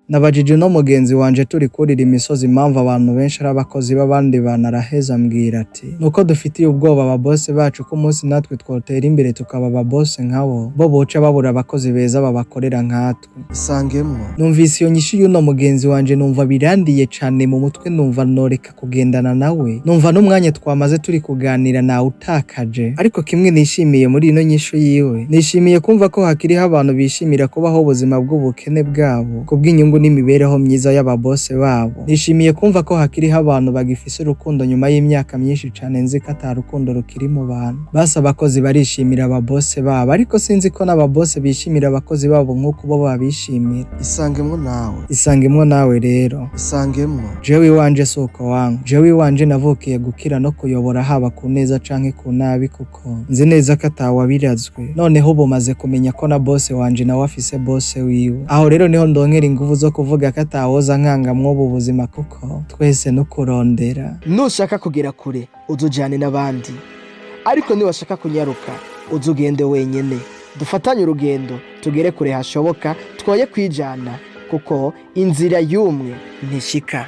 Nabajije uno mugenzi wanje turi kurira imisozi impamvu abantu benshi ari abakozi b'abandi bantu, araheza ambwira ati nuko dufitiye ubwoba ababose bacu ko umunsi natwe twotera imbere tukaba ababose nkabo, bo boca babura abakozi beza babakorera nkatwe. Isangemwo. Numvise iyo nyishu y'uno mugenzi wanje, numva birandiye cane mu mutwe, numva noreka kugendana nawe, numva n'umwanya twamaze turi kuganira nawutakaje. Ariko kimwe nishimiye muri ino nyishu yiwe, nishimiye kumva ko hakiriho abantu bishimira kubaho ubuzima bw'ubukene bwabo kubw'inyungu n'imibereho myiza y'ababose babo. Nishimiye kumva ko hakiriho abantu bagifise urukundo nyuma y'imyaka myinshi cane nzi ko ata rukundo rukiri mu bantu. Basi abakozi barishimira ababose babo, ariko sinzi ko n'ababose bishimira abakozi babo nk'uko bo babishimira. Isangemwo nawe. Isangemwo nawe rero. Isangemwo. Jewe iwanje si uko wangu. Jewe iwanje navukiye gukira no kuyobora, haba ku neza canke ku nabi, kuko nzi neza ko atawabirazwe. Noneho ubu maze kumenya ko na bose wanje nawe afise bose wiwe. Aho rero niho ndongera inguvu zo kuvuga ko atawoza nkanga mw'ubu buzima, kuko twese nukurondera. Nushaka kugera kure, uzujyane n'abandi, ariko niwashaka kunyaruka, uze ugende wenyine. Dufatanye urugendo tugere kure hashoboka, twoye kwijana, kuko inzira y'umwe ntishika.